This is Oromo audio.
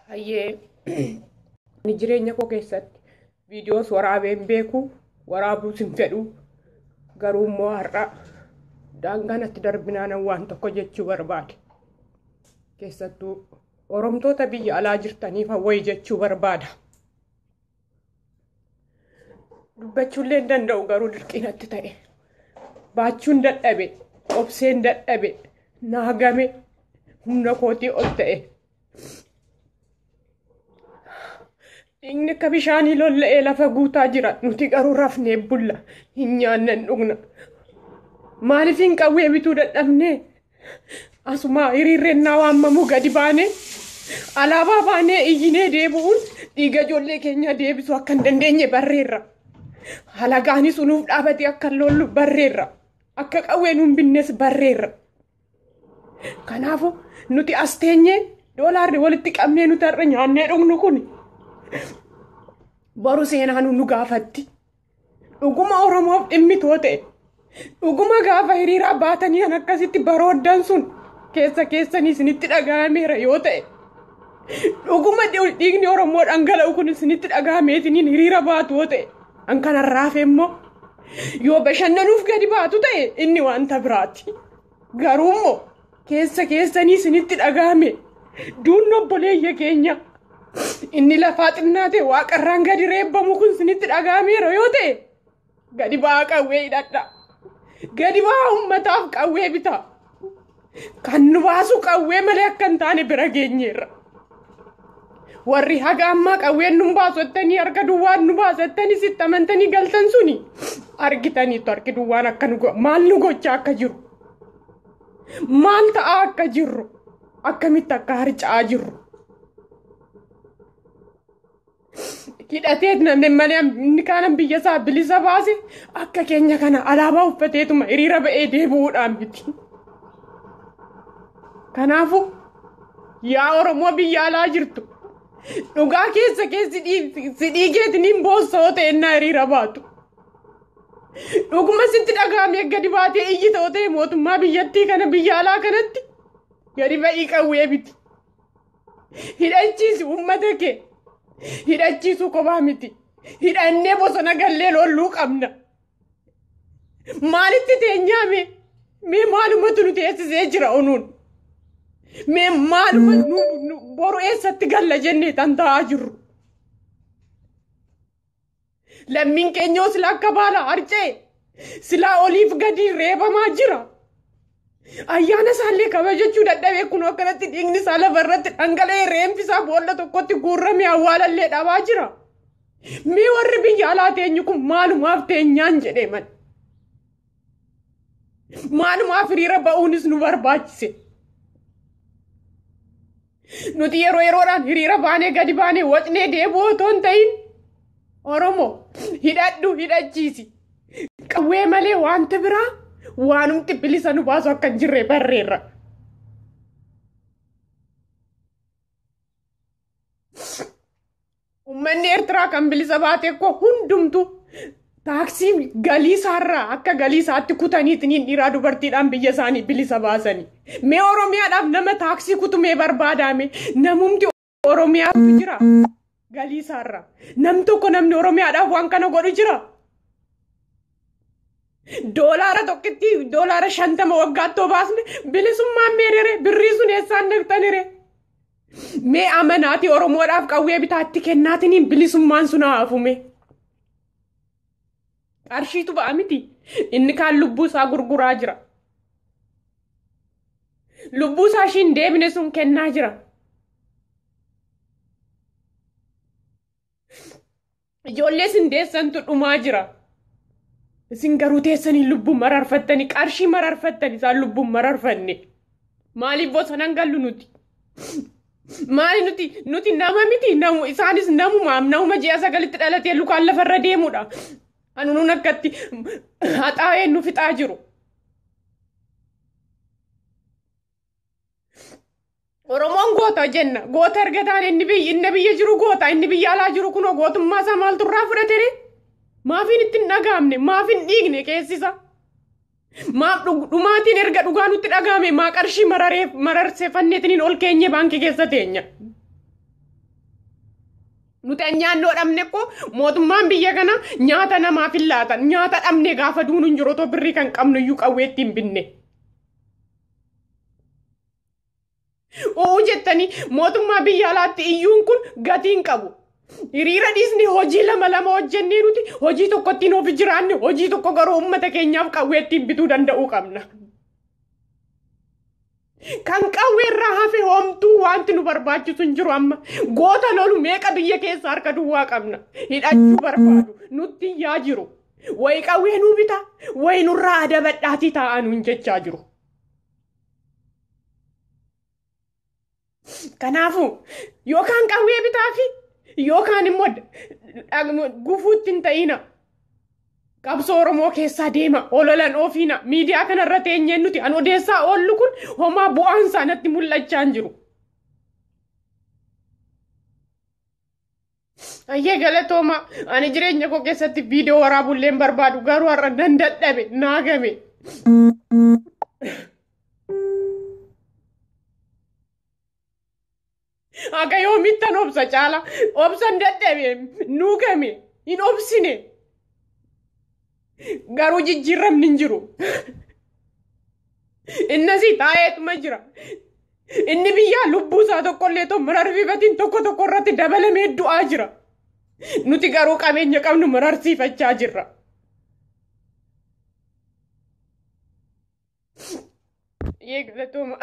Hayyee, ani jireenya koo keessatti viidiyoos waraabee hin beeku, waraabuus hin fedhu. Garuu immoo har'a daangaa natti darbinaan waan tokko jechuu barbaade. Keessattuu Oromtoota biyya alaa jirtaniif wayii jechuu barbaada. Dubbachuullee hin danda'u, garuu dirqinatti ta'e. Baachuun dadhabe, obseen dadhabe, naagame, humna kootii ol ta'e. Dhiigni akka bishaanii lolla'ee lafa guutaa jira. Nuti garuu rafnee bulla. Hin nyaanne, hin dhugna. Maaliif hin qawwee bituu dadhabnee? Asuma hiriirrennaa waamamuu gadi baanee alaabaa baanee iyyinee deebi'uun dhiiga ijoollee keenyaa deebisuu akka hin dandeenye barreerra. Halagaanis nuuf dhaabatee akka lollu barreerra. Akka qawwee nuun binnes barreerra. Kanaafuu nuti as teenyee doolaarri walitti qabnee nuti har'a nyaannee dhugnu kun boru seenaa nu gaafatti. Dhuguma Oromoof dhimmitoo ta'e, dhuguma gaafa hiriiraa baatanii kan akkasitti barooddan sun keessa keessanii isinitti dhaga'ameera yoo ta'e, dhuguma dhiigni Oromoo dhangala'u kun isinitti dhaga'ameetiniin hiriira baatu yoo ta'e, an kanarraa hafe immoo yoo bashannanuuf gadi baatu ta'e inni wanta biraati. Garuu immoo keessa keessanii isinitti dhaga'ame duunni obboleeyya keenya inni lafaa xinnaa ta'e waaqarraan gadi reebbamu kun isinitti dhaga'ameera yoo ta'e, gadi ba'aa, qawwee hidhadha. Gadi ba'aa, uummataaf qawwee bitaa. Kan nu baasu qawwee malee akka hin taane bira geenyeerra. Warri haga ammaa qawween nu baasu jettanii, harka duwwaan nu baasu jettanii sitti amantanii galtan suni argitaniitu, harki duwwaan akka nu maal nu gochaa akka jiru. Maal ta'aa akka jirru, akkamitti akka harca'aa jirru. Hidhatee namni malee inni kaanan biyya isaa bilisa baase akka keenya kana alaabaa uffateetuma hiriira ba'ee deebi'uudhaan miti. Kanaafuu yaa Oromoo biyya alaa jirtu, dhugaa keessa keessi si dhiigeetiniin boossoo ta'e innaa hiriira baatu. Dhuguma sitti dhaga'amee gadi baatee iyyi ta'u ta'e, mootummaa biyyattii kana biyya alaa kanatti gadi ba'ii qawwee biti. Hidhachiisi uummata kee. Hidhachiisuu kophaa miti. Hidhannee bosona gallee lolluu qabna. Maalitti teenyaame? Mee maalumatu nu teessisee jira onuun? Mee maaluma nu boru eessatti galla jennee tan taa'aa jirru? Lammiin keenya sila akka baala harca'e silaa oliif gadi reebamaa jira. Ayyaana isaallee kabajachuu dadhabee kun akkanatti dhiigni isaa lafa irratti dhangala'ee, reenfi isaa boolla tokkotti guurramee awwaalallee dhabaa jira. Mee warri biyya alaa teenyu kun maalumaaf teenyaan jedhee man. Maalumaaf hiriira ba'uunis nu barbaachise? Nuti yeroo yeroodhaan hiriira baanee gadi baanee wacnee deebi'uu otoo hin ta'in, Oromoo hidhadhu, hidhachiisi. Qawwee malee wanti biraa waanumti bilisa nu baasu akka hin jirre barreerra. Uummanni Eertiraa kan bilisa baate koo hundumtu taaksii galii isaarraa akka galii isaatti kutaniitiin dhiiraa dubartiidhaan biyya isaanii bilisa baasanii. Mee Oromiyaadhaaf nama taaksii kutumee barbaadame, namumti Oromiyaatu jira galii isaarraa. Nam tokko namni Oromiyaadhaaf waan kana godhu jira. Doolaara tokkitti $50 waggaatti baasne bilisummaan meerere, birrii sun eessaan dhaqxanire? Mee amanaatii Oromoodhaaf qawwee bitaatti kennaatiniin bilisummaan sun haa hafume. Qarshiitu ba'a miti. Inni kaan lubbuu isaa gurguraa jira. Lubbuu isaa ishiin deebine sun kennaa jira. Ijoollee isin deessantu dhumaa jira. Isin garuu teessanii lubbuu mararfattanii, qarshii mararfattanii, isaan lubbuun mararfanne. Maaliif bosonan gallu nuti? Maali nuti nama miti? Namu isaanis namuma, namuma ji'a 9tti dhalatee lukaan lafarra deemudha. Anuun akkatti haxaa'ee nu fixaa jiru. Oromoon goota jenna. Goota erga taane inni biyya jiru goota, inni biyya alaa jiru kunoo gootummaa isaa maaltu irraa fudhatere? Maafiin itti hin dhaga'amne? Maaf hin dhiigne keessisa? Maaf dhumaatiin erga dhugaa nutti dhaga'ame maa qarshii mararseeffanneetiin ol keenye baankii keessa teenya? Nuti nyaannoo dhabne koo mootummaan biyya kana nyaata namaaf hin laatan. Nyaata dhabne gaafa duunu hin jiru otoo birrii kan qabnu iyyuu qawwee ittiin binne. U'uu jettanii mootummaa biyya alaatti iyyuun kun gatii hin qabu. Hiriira dhiisni hojii lama lama hojjennee nuti hojii tokko ittiin of jiraanne, hojii tokko garuu uummata keenyaaf qawwee ittiin bituu danda'uu qabna. Kan qawwee irraa hafe homtuu wanti nu barbaachisu hin jiru amma. Goota lolu meeqa biyya keessa harka duwwaa qabna. Hidhachuu barbaadu nutti iyyaa jiru. Wayi qawwee nuu bita, wayi nurraa adabadhaatii taa'aa nuun jechaa jiru. Kanaafuu yookaan qawwee bitaafi yookaan immoo gufuutti hin ta'ina. Qabsoo Oromoo keessaa deema, ololan oofiina. Miidiyaa kanarra teenyeen nuti an odeessaa oollu kun homaa bu'aan isaa natti mul'achaa hin jiru. Ayyee galatooma, ani jireenya koo keessatti viidiyoo waraabullee hin barbaadu, garuu har'a nan dadhabe, naa game. Akka yoomittan obsa caala, obsan dadhabe, nuu game, hin obsine. Garuu jijjiiramni hin jiru. Innasii taa'eetuma jira. Inni biyyaa lubbuu isaa tokkollee otoo mararsiifatiin tokko tokko irratti dabalamee du'aa jira. Nuti garuu qabeenya qabnu mararsiifachaa jirra. Yee galatooma.